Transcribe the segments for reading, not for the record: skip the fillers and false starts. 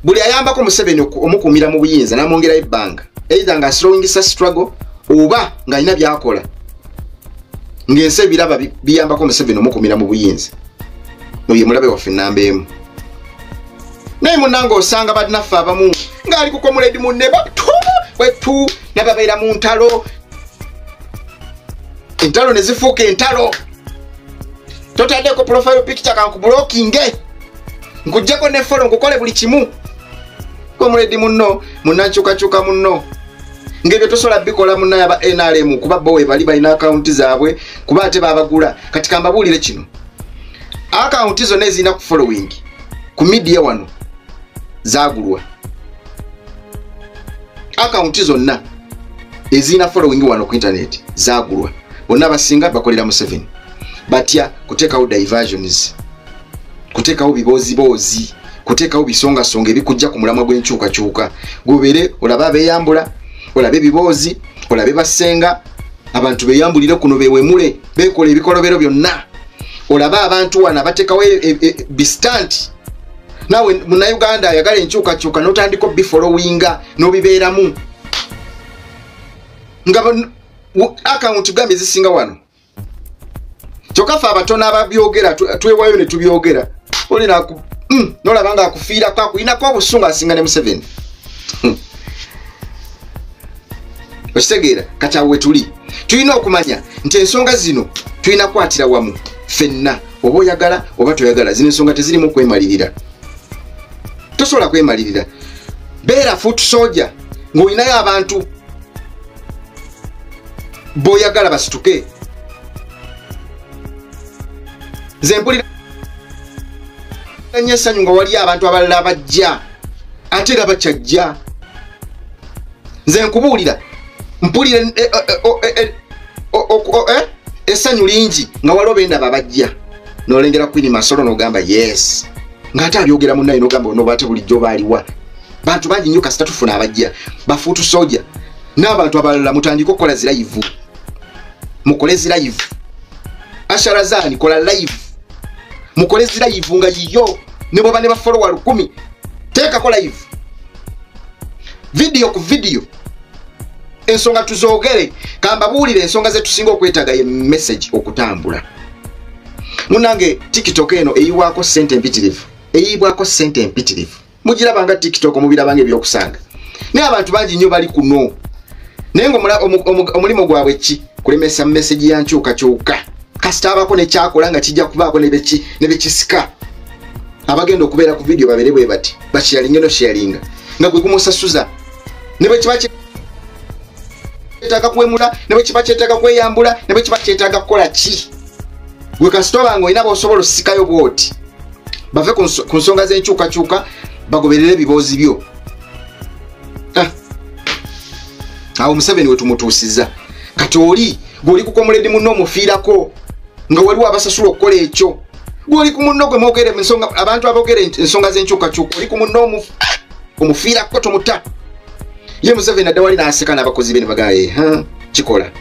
Buli ayambako Museveni omukuumira mu buyinza n'amwongerayo ebbanga, either nga slowingisa struggle oba ng'alina by'akola ng'ensi ebiraba biyambako Museveni omukuumira mu buyinza, oyo mulabe waffe namba emu. Naye munnange osanga bannaffe abamu ng'ali ku comrade munne wetu nababeera mu ntalo, entalo ne zifuuka entalo. Totaddeko profile picture, kankublockinge, nkuggyeko ne follow, nkukole buli kimu. Comrade munno, munnankyukakyuka munno, ng'ebyo tosobola bikola munnaye aba NRM, kuba bo we bali balina akawunti zaabwe, kuba ate babagula. Kati kambabuulire kino, akawunti zonna ezirina ku following ku media wano zaagulwa. Akawunti zonna ezirina following wano ku internet zaagulwa. Bonna abasinga bakolera Museveni, batya kuteekawo diversions, kuteekawo bibooziboozi, kuteekawo bisongasonga ebikujja ku mulamwa gw'enkyukakyuka. Gubeere olabe abeeyambula, olabe ebiboozi, olabe basenga, abantu beeyambulire kuno, beewemule, beekola ebikolobero byonna. Olabe abantu wano abateekawo bistanti, naawe munnayuganda ayagala enkyukakyuka n'otandika obifollowinga n'obibeeramu. Nga akawunti gambye ezisinga wano, kyokka ffe abatono ababyogera twewayo ne tubyogera, olina nolaba nga akufiirako, akulinako obusungu asinga ne Museveni. Okitegeera? Kati awo wetuli tulina okumanya nti ensonga zino tulina kukwatira wamu ffenna, oba oyagala oba toyagala. Zino ensonga tezirimu kwemalirira, tosobola kwemalirira. Beera foot soldier ng'olinayo abantu b'oyagala basituke. Nze mpulira nnyo essanyu nga waliyo abantu abalala abajja, ate era bakyajja. Nze nkubuulira, mpulira essanyu lingi nga waliwo bendaba bajja, n'olengera Queen Masolo n'ogamba yes, ng'ate abyogera munnaye n'ogamba ono ate bulijjo baaliwa. Bantu bangi nnyo kasita tufuna abajja bafuutu soja n'abantu abalala. Mutandike okukola zi live, mukole zi live. Asharazani kola live, mukole zi live nga yiyo, ne bwoba ne bafollower 1000, teekako live video ku video, ensonga tuzoogere. Kambabuulire ensonga ze tusinga okwetaaga ye message okutambula. Munnange TikTok eno eyiwaako ssente empitirivu, eyibwako ssente empitirivu. Mugiraba nga TikTok, mubiraba nga ebyokusanga, naye abantu bangi nnyo bali kuno, naye nga omulimu gwabwe ki? Kulemesa message ya nkyukakyuka. Kasita abaako nekyakola nga kijja kubaako ne bekisika, abagenda okubeera ku video babeere bwe bati, basharinge no sharinga, nga gwe gumusasuza. Ne bwe kiba kyetaaga kuwemula, ne bwe kiba kyetaaga kweyambula, ne bwe kiba kyetaaga kukola ki, gwe kasita oba ng'olina b'osobola osikayo bw'oti, bave ku nsonga z'enkyukakyuka, bagoberere ebiboozi byo. Awo Museveni we tumutuusizza. Kati oli gw'oli ku comrade munno omufiirako, nga waliwo abasasula okukola ekyo. Gw'oli ku munno gwe mwogere ensonga, abantu aboogera ensonga z'enkyukakyuka, oli ku munno omufiirako, tomuta. Ye Museveni adda wali n'aseka n'abakozi be ne bagamba kikola.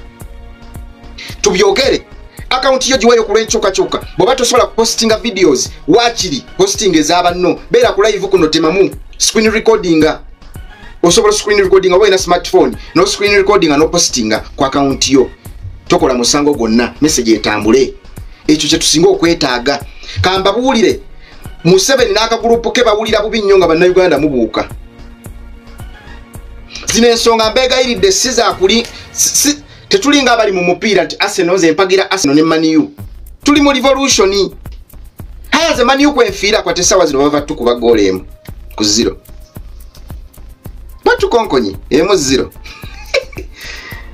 Tubyogere. Akawunti yo giweeyo ku lw'enkyukakyuka. Bw'oba tosobola kupostinga videos, waakiri posting ez'abanno, beera ku live kuno, temamu screen recordinga. Osobola screen recording oba olina smartphone, no screen recording no postinga ku akawunti yo. Tokola musango gwonna, message etambule. Ekyo kye tusinga okwetaaga. Kambabuulire, Museveni n'akagulupu ke bawulira bubi nnyo nga bannayuganda mubuuka. Zino ensonga mbeegayiridde si zaakuli, tetulinga abali mu mupiira nti Arsenal nze mpagira Arsenal ne Man U. Tuli mu revolution. Haya ze Man U kwenfiira kwate essaawa zino bava tukuba ggoolo 1-0. Batukonkonye 1-0.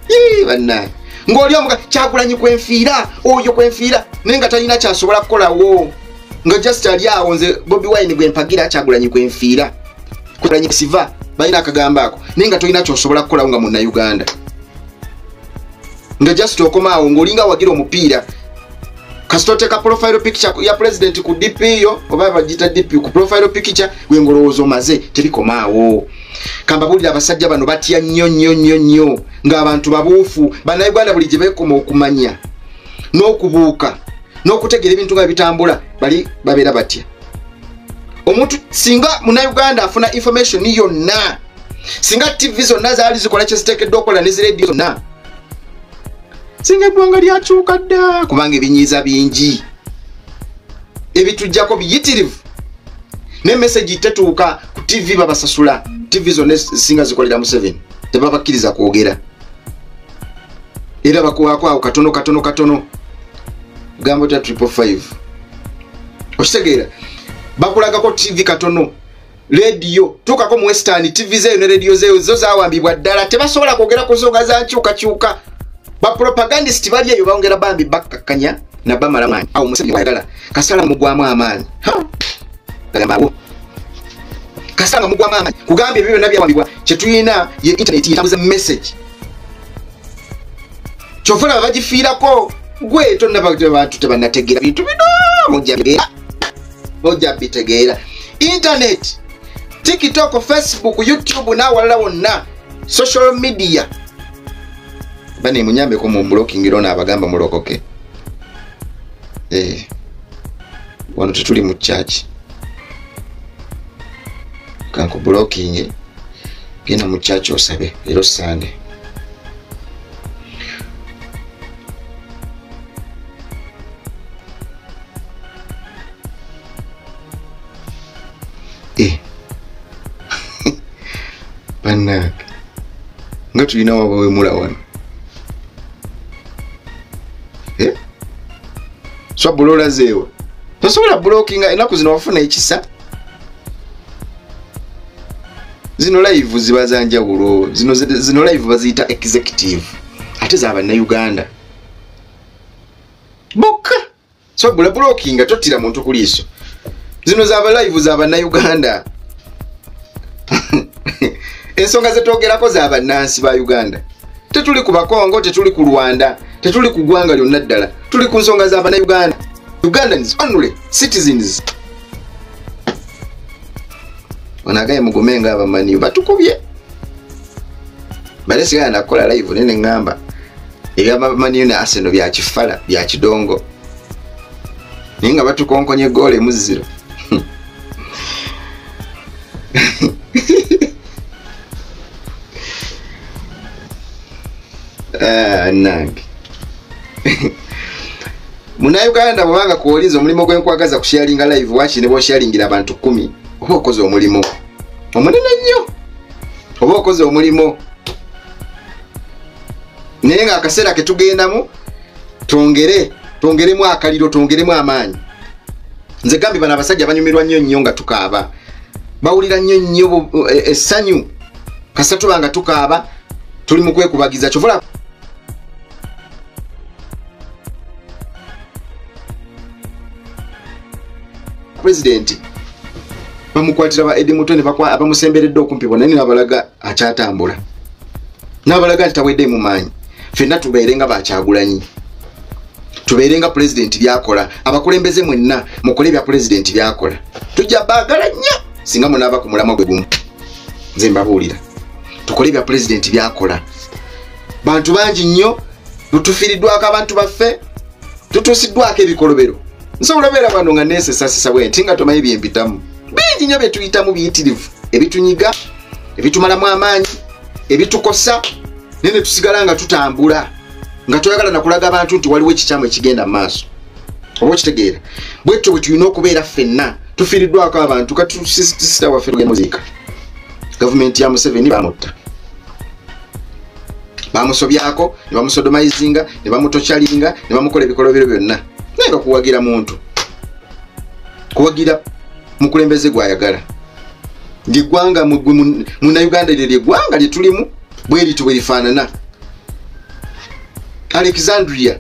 Yee bannange. Ng'oli omuga Kyagulanyi kwenfiira, oyo kwenfiira, naye nga talina kyasobola kukolawo. Nga just ali awo nze Bobi Wine gwe mpagira, Kyagulanyi kwenfiira. Kyagulanyi siva balina akagambo ako, naye nga tolina kyosobola kukolawo nga munnayuganda. Nga just okoma awo ng'olinga wagira omupiira. Kasita oteeka profile picture ya president ku DP yo, oba bagiyita DP ku profile picture, gwe ng'olowooza omaze, tebikoma awo. Kambabuulire, abasajja bano batya nnyo nnyo nnyo nnyo ng'abantu babuufu. Bannayuganda buli gye beekoma okumanya n'okubuuka n'okutegeera ebintu nga bitambula, bali babeera batya. Omuntu singa munnayuganda afuna information yonna, singa TV zonna zaali zikola kyeziteekeddwa okukola ne zi radio zonna, singa eggwanga lyakyuka dda, kubanga ebinyiiza bingi ebitujjako biyitirivu, ne message tetuuka ku TV. Babasasula TV zonna singa zikolera Museveni, tebabakkiriza kwogera, era bakuwaako awo katono katono katono gambo ta 555. Okitegeera? Bakulagako TV katono, radio tuukako mu Western, TV zeeyo ne radio zeeyo zo zawambibwa ddala, tebasobola kwogera ku nsonga za nkyukakyuka. Bapropagandist bali eyo bongera bambi bakkakkanya nabamala maanyi. Awo Museveni wayagala kasala mugwamu amaanyi, gamba kasanga mugwamu amaanyi, kugambye ebyo byonna byawambibwa. Kyetulina ye internet etambuza message, kyova olaba bagifiirako. Gwe tonnaba, bantu tebannategeera bintu bino, mujja bitegeera. Internet, TikTok, Facebook, YouTube n'awalala wonna, social media. Bane munyambeko mu blocking ono abagamba mulokoke. Wano tetuli mu church, kanku blocking, genda mu church osabe leero Sunday. Bannange, nga tulina wabawemula wano. Swabula olazeewa, tosobola blockinga ennaku zino, wafuna ekisa. Zino live ziba za njawulo, zino live baziyita executive, ate za bannayuganda bokka. Swabula blockinga, tottira muntu ku liiso. Zino zaba live za bannayuganda, ensonga zetwogerako za bannansi ba Uganda. Tetuli ku Bakongo, tetuli ku Rwanda, tetuli ku ggwanga lyonna ddala, tuli ku nsonga za bannayuganda, Ugandans only citizens. Onagaye mugume nga abamanyi batukubye bale sigala nakola live nene ngamba ebyabamanyi ne Arsenal bya kifala bya kidongo, naye nga batukonkonye goal emuziro. Nange munnayuganda, bwebanga kuwuliza omulimu gwenkwagaza kusharinga live, waki ne bwosharingira abantu 10 oba okoze omulimu omunene nnyo, oba okoze omulimu. Naye nga akaseera ketugendamu, twongeremu akaliro, twongeremu amaanyi. Nze gambi bano abasajja banyumirwa nnyo nnyo nga tukaaba, bawulira nnyo nnyo essanyu kasita tuba nga tukaaba, tuli mu kwekubagiza. Kyova president bamukwatira ba Eddie Mutwe ne abamusemberedde okumpi bonna, naye nabalaga akyatambula, nabalaga nti tawedde mu maanyi. Ffenna tubeere nga bakyagulanyi, tubeere nga pulezidenti byakola. Abakulembeze mwenna mukole bya pulezidenti byakola, tujja baagala nnyo singa munaaba ku mulamwa gwe gumu. Nze mbabuulira, tukole bya pulezidenti byakola. Bantu bangi nnyo tufiiriddwako abantu baffe, tutuusiddwako ebikolobero. Nsobola obeera wano nga neesesasesa bwe nti nga tomanyi byempitamu. Bingi nnyo bye tuyitamu biyitirivu, ebitunyiga, ebitumalamu amaanyi, ebitukosa, naye ne tusigala nga tutambula, nga toyagala nakulaga abantu nti waliwo ekikyamu ekigenda mu maaso. Oba okitegeera? Bwetyo bwe tulina okubeera ffenna. Tufiiriddwako abantu, katusisita waffe tugenda muziika. Gavumenti ya Museveni bamutta, bamusobyako, ne bamusodomayizinga, ne bamutokyalinga, ne bamukola ebikolobero byonna. Naye nga kuwagira muntu, kuwagira mukulembeze gwayagala. Lyeggwanga munnayuganda, lye lyeggwanga lye tulimu, bwe lityo bwe lifaanana. Alexandria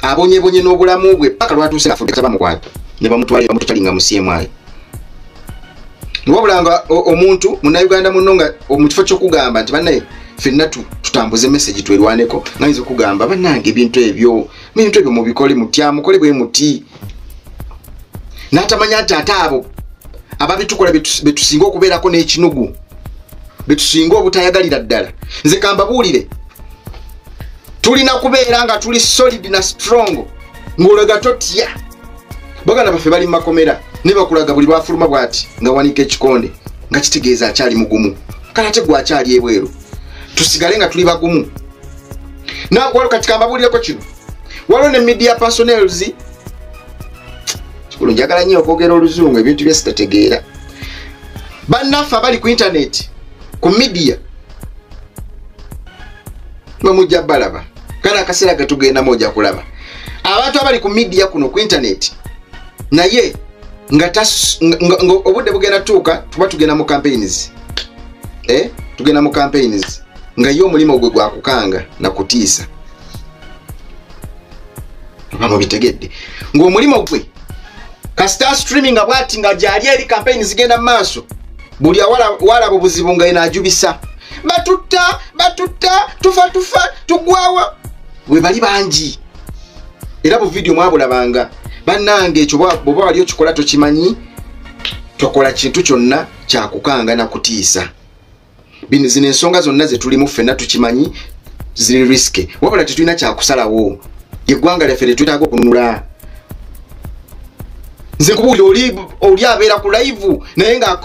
abonyebonye n'obulamu bwe paka lwatuuse afudde, bamukwata ne bamutwala bamutokyalinga mu CMI. Wabula nga omuntu munnayuganda munno nga mu kifo ky'okugamba nti bannaye ffenna tutambuze message twerwaneko, ngayinza okugamba bannange ebintu ebyo mubikole mutya, mukole bwe muti, n'atamanya nti ate abo ababitukola betusinga okubeerako n'ekinugu, betusinga obutayagalira ddala. Nze kambabuulire, tulina kubeera nga tuli solid na strong, ng'olaga totya. Baganda baffe bali mu makomera, Ne bakulaga buli lwafuluma bw'ati nga wanika ekikonde nga kitegeeza akyali mugumu, kale ate gwe akyali ebweru. Tusigale nga tuli bagumu. Waliwo kati kambabuulireko kino, waliwo ne media personnels. Kikulu njagala nnyo okwogera oluzungu, ebintu bye sitategeera. Bannaffe abali ku internet, ku media, mwe mujja balaba kana akaseera getugendamu ojja kulaba abantu abali ku media kuno ku internet, naye nga obudde bugenda tuuka tuba tugenda mu campaigns, tugenda mu campaigns nga ye omulimu gwe gwakukanga na kutiisa. Oba mubitegedde ng'omulimu gwe kasita streaming bw'ati nga gyali eri campaign zigenda mu maaso, buli awalaba obuzibu nga eno ajubisa, batutta batutta, tufa tufa, tugwawa. Bwe bali bangi era bu video mwabulabanga. Bannange, ekyo bw'oba wali okikola tokimanyi, tokola kintu kyonna kyakukanga na kutiisa. Bino zino ensonga zonna ze tulimu ffenna tukimanyi ziri risky, wabula tetulina kyakusalawo. Eggwanga lyaffe lyetwetaaga okununula. Nze nkubuulira, oli abeera ku live naye nga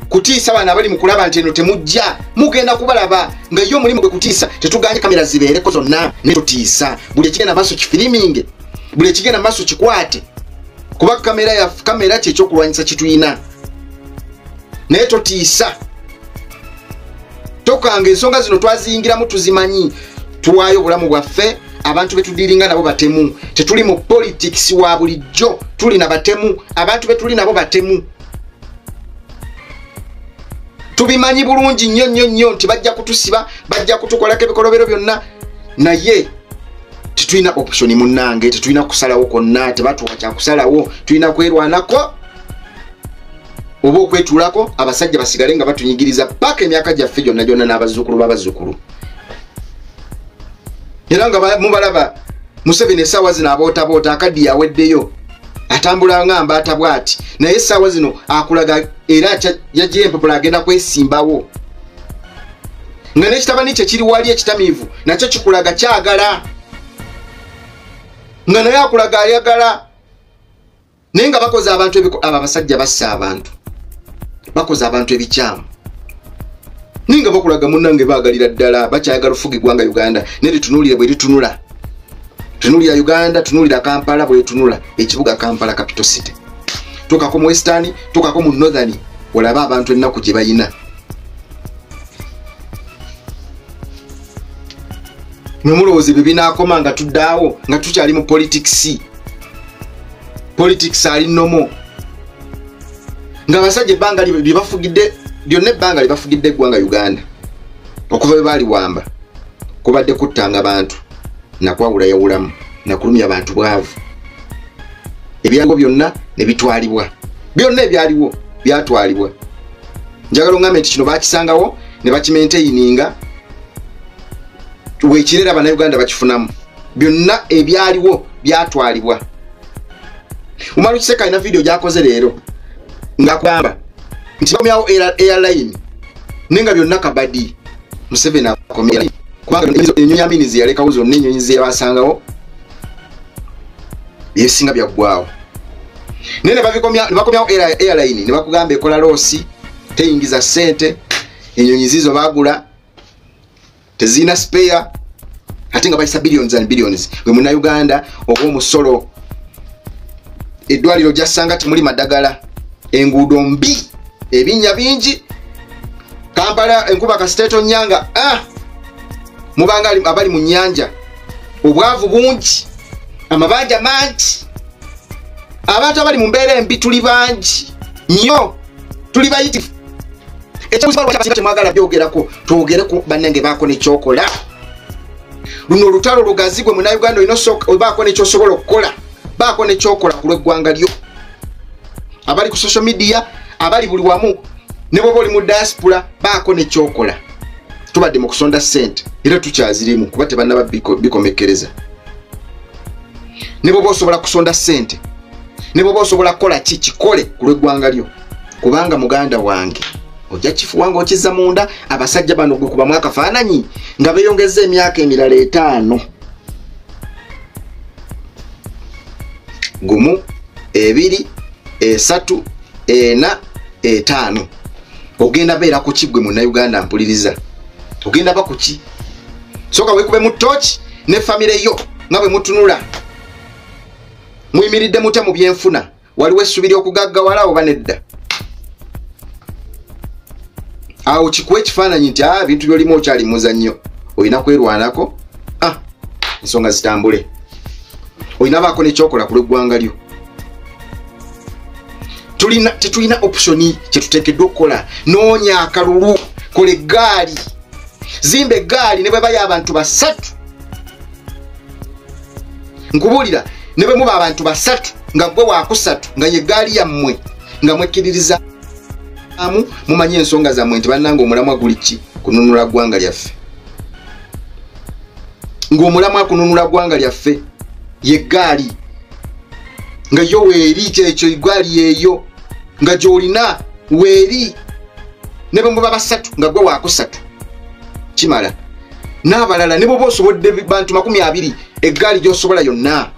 kutiisa bano abali mu kulaba nti eno temujja mugenda kubalaba, nga ye omulimu gwe kutiisa. Tetuganye kamera zibeereko zonna, naye totiisa. Buli ekigenda maaso kifiriminge, buli ekigenda maaso kikwate, kuba kamera ya kamera kyekyokulwanyisa kituyina, naye totiisa, tokanga. Ensonga zino twaziyingiramu tuzimanyi, tuwaayo obulamu bwaffe. Abantu betudiringa nabo batemu. Tetuli mu politics wa bulijjo, tuli na batemu. Abantu betuli nabo batemu, tubimanyi bulungi nnyo nnyo nnyo nti bajja kutusiba, bajja kutukolako ebikolobero byonna, naye tetulina option munnange, tetulina kusalawo kwonna, tebatuwa kyakusalawo. Tulina kwerwanako oba okwetuulako, abasajja basigale nga batunyigiriza paka emyaka gyaffe gyonna gyonna n'abazzukulu b'abazzukulu. Era nga mubalaba Museveni essaawa zino abootaboota, akaddi yaweddeyo, atambula nga mbaata bw'ati, naye essaawa zino akulaga era yajja empapula agenda kwesimbawo, nga n'ekitabani kye kiri wali ekitamiivu nakyo kikulaga kyagala, nga naye akulaga ayagala, naye nga bakoze abantu abo abasajja bassa abantu, bakoze abantu ebikyamu, naye nga bakulaga munnange baagalira ddala, bakyayagala ofuga eggwanga Uganda. Naye litunuulire bwe litunula, tunuulira Uganda, tunuulira Kampala bwetunula, ekibuga Kampala capital city, tuukako mu western, tuukako mu northern, olabe abantu ennaku gye bayina. Nemulowooza ebyo binaakoma nga tuddaawo nga tukyali mu politics? Politics ali nomo nga abasajja ebbanga lye bafugidde lyonna, ebbanga lye bafugidde eggwanga Uganda okuva bwe baaliwamba, kubadde kuttanga bantu nakwawulayawulamu nakulumya abantu bwavu. Ebyaliwo byonna ne bitwalibwa, byonna ebyaliwo byatwalibwa. Njagala oŋŋambe nti kino bakisangawo ne bakimaintaininga, wekirera bannayuganda bakifunamu. Byonna ebyaliwo byatwalibwa. Umaru Kiseka alina video gy'akoze leero ng'akugamba nti bakomyawo airline, naye nga byonna kabadi. Museveni akomya kubanga ennyonyi Amini ze yalekawo zonna, ennyonyi ze yabasangawo ebisinga byaggwawo, naye ne bakomyawo airline ne bakugamba ekola loss, teyingiza ssente, ennyonyi zizo baagula tezirina spare, ate nga bayisa billions and billions. Gwe munnayuganda oba omusolo, eddwaliro gyasanga temuli maddagala, enguudo mbi, ebinnya bingi. Kampala enkuba kasita etonyanga, mubanga abali mu nnyanja, obwavu bungi, amabanja mangi, abantu abali mu mbeera embi tuli bangi nnyo, tuli bayitifu. Ekyabuzibu temwagala byogerako, twogereko bannange, baako nekyokola. Luno olutalo lugazi, gwe munnayuganda olina baako nekyosobola okukola, baako nekyokola ku lw'eggwanga lyo. Abali ku social media, abali buli wamu, ne bwoba oli mu diaspora, baako nekyokola. Tubadde mu kusonda ssente era tukyazirimu kuba tebannaba bikomekkereza. Ne bwoba osobola kusonda ssente, ne bwoba osobola kukola ki, kikole ku lw'eggwanga lyo, kubanga muganda wange ojja kifuwa ng'okizza munda. Abasajja bano gwe kubamu akafaananyi nga beeyongeza emyaka emirala 5, 1, 2, 3. 4, 5. Ogenda beera ku ki gwe Munnayuganda mpuliriza? Ogenda ba ku ki? Sooka weekube mu tooki ne famire yo nga bwe mutunula. Muyimiridde mutya mu byenfuna? Waliwo essuubi ly'okugaggawala oba nedda? Awo kikuwa ekifaananyi nti ebintu by'olimu okyali muzannyo, olina kwerwanako, ensonga zitambule. Olina baako n'ekyokola ku lw'eggwanga lyo. Tetulina option kye tuteekeddwa okukola. Noonya akalulu, kola eggaali, zimba eggaali ne bwe bayo abantu 3. Nkubuulira, ne bwe muba abantu 3 nga gwe waakusatu nga ye ggaali yammwe, nga mwekkiririza amu, mumanye ensonga zammwe nti bannange omulamwa guli ki? Kununula ggwanga lyaffe. Ng'omulamwa kununula ggwanga lyaffe ye ggaali, nga yo weeri, kyekyo eggaali yeeyo nga gy'olina weeri, ne bwe muba 3 nga gwe waakusatu kimala. N'abalala ne bw'oba osobodde bantu 20, eggaali gy'osobola yonna,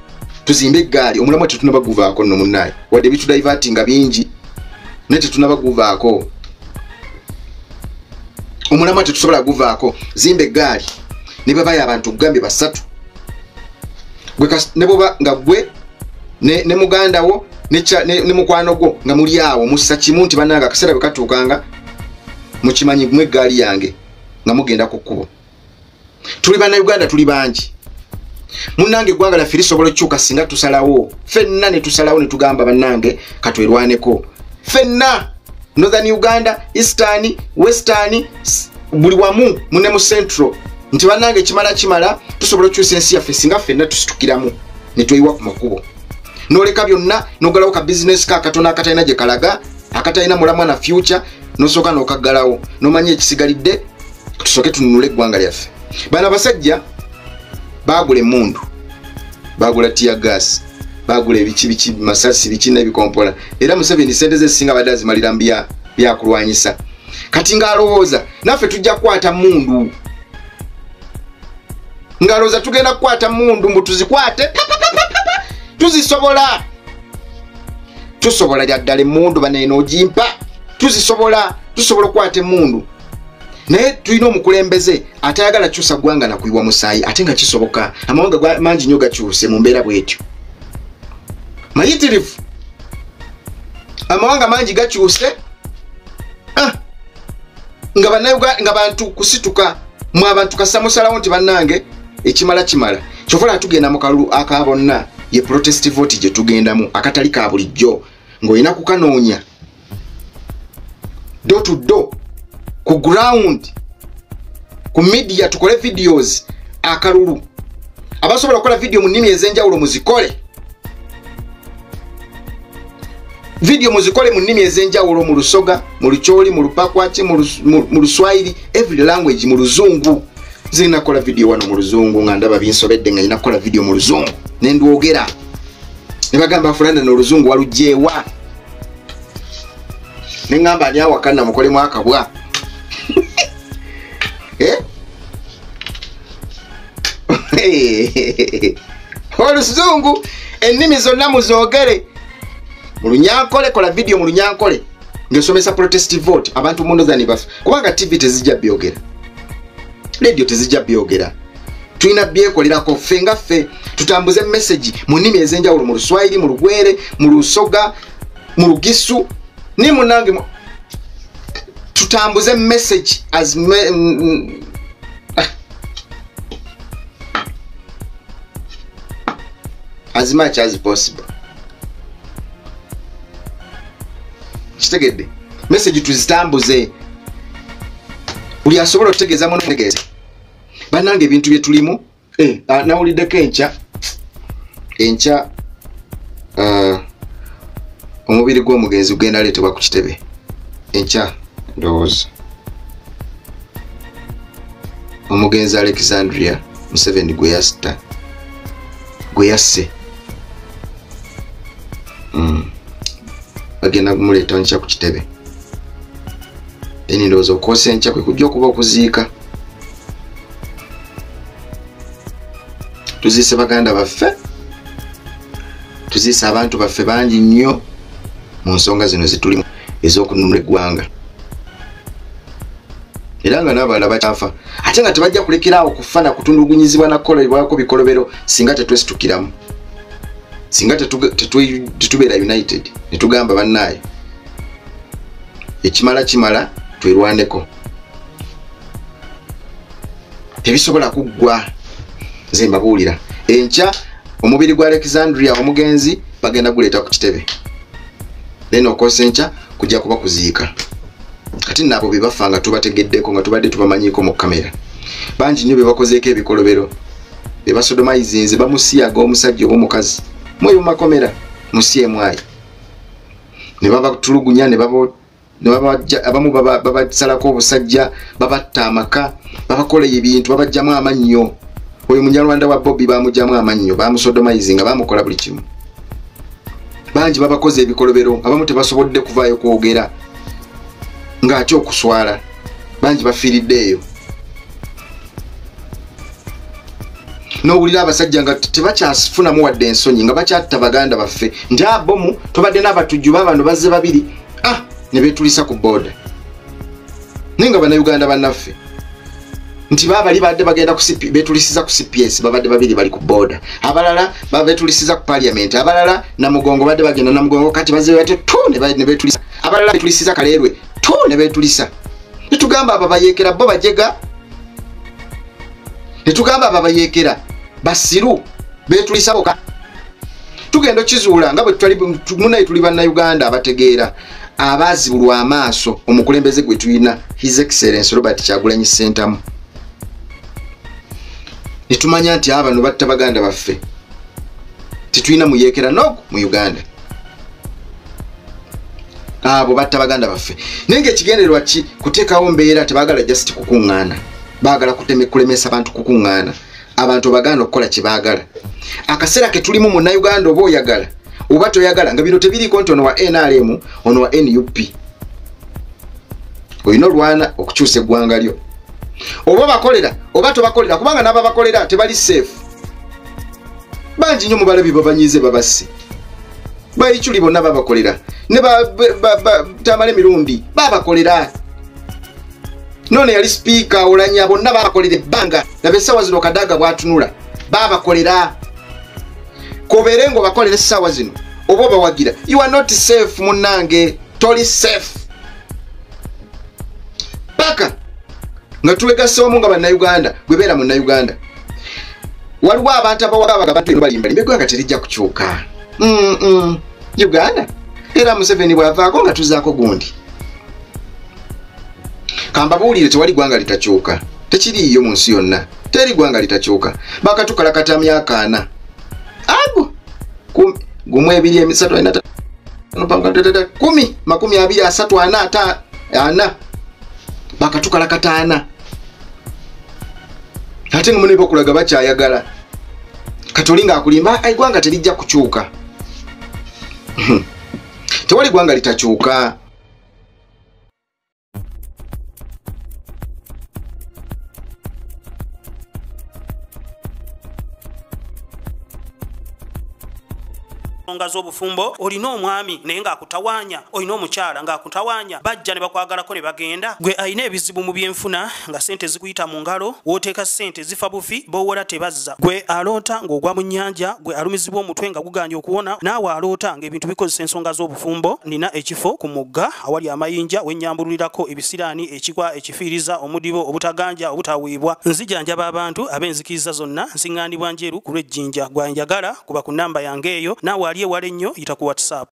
tuzimbe eggaali. Omulamwa tetunaba guvaako nno munnaaye, wadde bitudaivatinga bingi, naye tetunaba guvaako. Omulamwa tetusobola guvaako. Zimba eggaali ne bwe bayo abantu kugambye 3, ne bw'oba nga gwe ne muganda wo ne mukwano gwo nga muli awo mussa kimu nti bannange akaseera bwe katuukanga mukimanyi mu eggaali yange nga mugenda ku kkubo. Tuli Bannayuganda, tuli bangi munnange. Eggwanga lyaffe lisobola okukyuka singa tusalawo ffenna, ne tusalawo ne tugamba bannange katwerwaneko ffenna, Northern Uganda, Eastern, Western, buli wamu mune mu Central, nti bannange kimala kimala, tusobola okukyusa ensi yaffe singa ffenna tusitukiramu ne tweyiwa ku makubo. N'oleka byonna n'oggalawo ka bizinesi ka akatono akatalina gye kalaga, akatalina mulamwa na future, n'osooka n'okaggalawo n'omanya ekisigalidde, tusooke tununule eggwanga lyaffe. Bano abasajja baagula emmundu, baagula tear gas, baagula ebiki biki, masasi biki n'ebikompola. Era Museveni sente ze singa badde azimalira mu byakulwanyisa. Kati ng'alowooza naffe tujja kukwata mmundu, ng'alowooza tugenda kukwata mmundu mbu tuzikwate, tuzisobola, tusobola lyaddala emmundu baneeno ogimpa, tuzisobola, tusobola okukwata emmundu. Naye tulina omukulembeze atayagala kyusa ggwanga na kuyiwa musaayi, ate nga kisoboka. Amawanga mangi nnyo gakyuse mu mbeera bw'etyo mayitirivu, amawanga mangi gakyuse nga bantu kusituka. Mwe abantu kasa musalawo nti bannange ekimala kimala. Kyova tugenda mu kalulu aka bonna, ye protest vote gye tugendamu, akatali ka bulijjo, ng'olina kukanoonya door to door, ku ground, ku media, tukole videos akalulu. Abasobola okukola video mu nnimi ez'enjawulo muzikole, video muzikole mu nnimi ez'enjawulo, mu Lusoga, mu Lucholi, mu Lupakwaki, mu Luswahili, every language, mu Luzungu. Nze nina kukola video wano mu Luzungu nga ndaba binsobedde, nga nina kukola video mu Luzungu ne ndwogera, ne bagamba fulani n'Oluzungu walugyewa, ne ŋŋamba ani awakana mukolemu akabwa. Oluzungu, ennimi zonna muzoogere. Mu Lunyankole, kola video mu Lunyankole ng'esomesa protest vote abantu mu Northern baffe, kubanga TV tezijja byogera, radio tezijja byogera, tulina byekolerako ffe nga ffe. Tutambuze message mu nnimi ez'enjawulo, mu Luswahili, mu Lugwere, mu Lusoga, mu Lugisu ne munange, tutambuze message as as much as possible. Kitegedde? Message tuzitambuze, buli asobola okutegeeza muno. Bannange ebintu bye tulimu, nawuliddeko enkya omubiri gw'omugenzi gugenda aleetebwa ku kitebe enkya, ndowooza omugenzi Alexandria Museveni gwe yasita, gwe yasse, bagenda kumuleeta nkya ku kitebe. Eni ndowooza okwosa enkya kwe kujja okuba okuziika. Tuziise baganda baffe, tuziise abantu baffe bangi nnyo. mu nsonga zino zetulimu ez'okununula eggwanga. Era nga n'abalala bakyafa, ate nga tebajja kulekeraawo kufa na kutulugunyizibwa na kukolebwako bikolobero singa tetwesitukiramu, singa tetubeera united ne tugamba bannaaye ekimala kimala twerwaneko. Tebisobola kuggwa. Nze mbabuulira, enkya omubiri gwa Alexandria omugenzi bagenda guleeta ku kitebe, then okosa enkya kujja kuba kuziika. Kati nabo be bafa nga tubategeddeko, nga tubadde tubamanyiiko mu kamera, bangi nnyo be bakozeeko ebikolobero, be basodomayizinze, bamusiyaga omusajja oba omukazi mweyo mu makomera mu CMI, ne babatulugunya, ne abamu babasalako obusajja, babatta amaka, babakola ebintu, babajjamu amannyo. Oyo munyarwanda wa Bobby bamugyamu amannyo, bamusodomayizinga, bamukola buli kimu. Bangi babakoze ebikolobero, abamu tebasobodde kuvaayo kwogera ng'atya okuswala, bangi bafiiridde eyo. N'owulira abasajja nga tebakyafunamu wadde ensonyi, nga bakyatta baganda baffe nti abomu tubadde n'abatujju babano bazze babiri, ne beetulisa ku booda. Naye nga bannayuganda bannaffe nti babali badde bagenda ku CP, beetulisiza ku CPS, babadde babiri bali ku booda, abalala babeetulisiza ku parliament, abalala Namugongo badde bagenda Namugongo kati bazze bate tu ne beetulisa, abalala beetulisiza Kaleerwe tu ne beetulisa. Netugamba abo bayeekera bo bajega, netugamba abo bayeekera basiru beetulisa boka. Tugenda okizuula nga bwe tutali munaye tuli bannayuganda abategeera, abaazibulwa amaaso omukulembeze gwe tulina His Excellence Robert Kyagulanyi Ssentamu, netumanya nti abano batta baganda baffe, tetulina muyeekera n'ogu mu Uganda, abo batta baganda baffe. Naye ng'ekigendererwa ki? Kuteekawo mbeera, tebaagala just kukuŋŋaana, baagala kulemesa abantu kukuŋŋaana, abantu bagaana okukola kye baagala. Akaseera ke tulimu munnayuganda oba oyagala oba toyagala, nga bino tebiriiko nti ono wa NRM ono wa NUP, olina olwana okukyusa eggwanga lyo, oba bakolera oba tobakolera, kubanga n'ababakolera tebali safe. Bangi nnyo mubalabi babanyize babasse, bayikyuli bonna babakolera, ne Tamale Mirundi babakolera, none yali sipiika Olanya bonna babakolera ebbanga, laba essaawa zino Kadaga bw'atunula babakolera. Kobeere ng'obakolera essaawa zino oba obawagira, you are not safe munnange, toli safe paka nga twegasse wamu nga bannayuganda. Gwe beera munnayuganda. Waliwo abantu abawaga abantu balimbalimba, eggwanga terijja kukyuka. Uganda era Museveni bw'avaako nga tuzaako gundi. Kambabuulire, tewali ggwanga litakyuka, tekiriiyo mu nsi yonna, teri ggwanga litakyuka. Bakatukalakata myaka 4 ago 1 2 3 4 5 10 20 30 40 4 bakatukalakata 4, ate nga mune bakulaga bakyayagala. Katoli ng'akulimba eggwanga terijja kukyuka. Tewali ggwanga litakyuka. Ensonga z'obufumbo, olina omwami naye ng'akutawaanya, olina omukyala ng'akutawaanya, bajja ne bakwagalako ne bagenda. Gwe alina ebizibu mu byenfuna nga ssente zikuyita mu ngalo, w'oteeka ssente zifa bufi, b'owola tebazza. Gwe aloota ng'ogwa mu nnyanja, gwe alumizibwa omutwe nga gugaanye okuwona, naawe aloota ng'ebintu bikozesa ensonga z'obufumbo. Nina ekifo ku mugga awali amayinja wennyambululirako ebisiraani, ekikwa, ekifiiriza, omudibo, obutaganja, obutaweebwa. Nzijanjaba abantu ab'enzikiriza zonna, nsiŋŋaanibwa Njeru ku lw'Ejjinja. Gwe njagala kuba ku nnamba yange eyo, naawe ali ewala ennyo yita ku WhatsApp.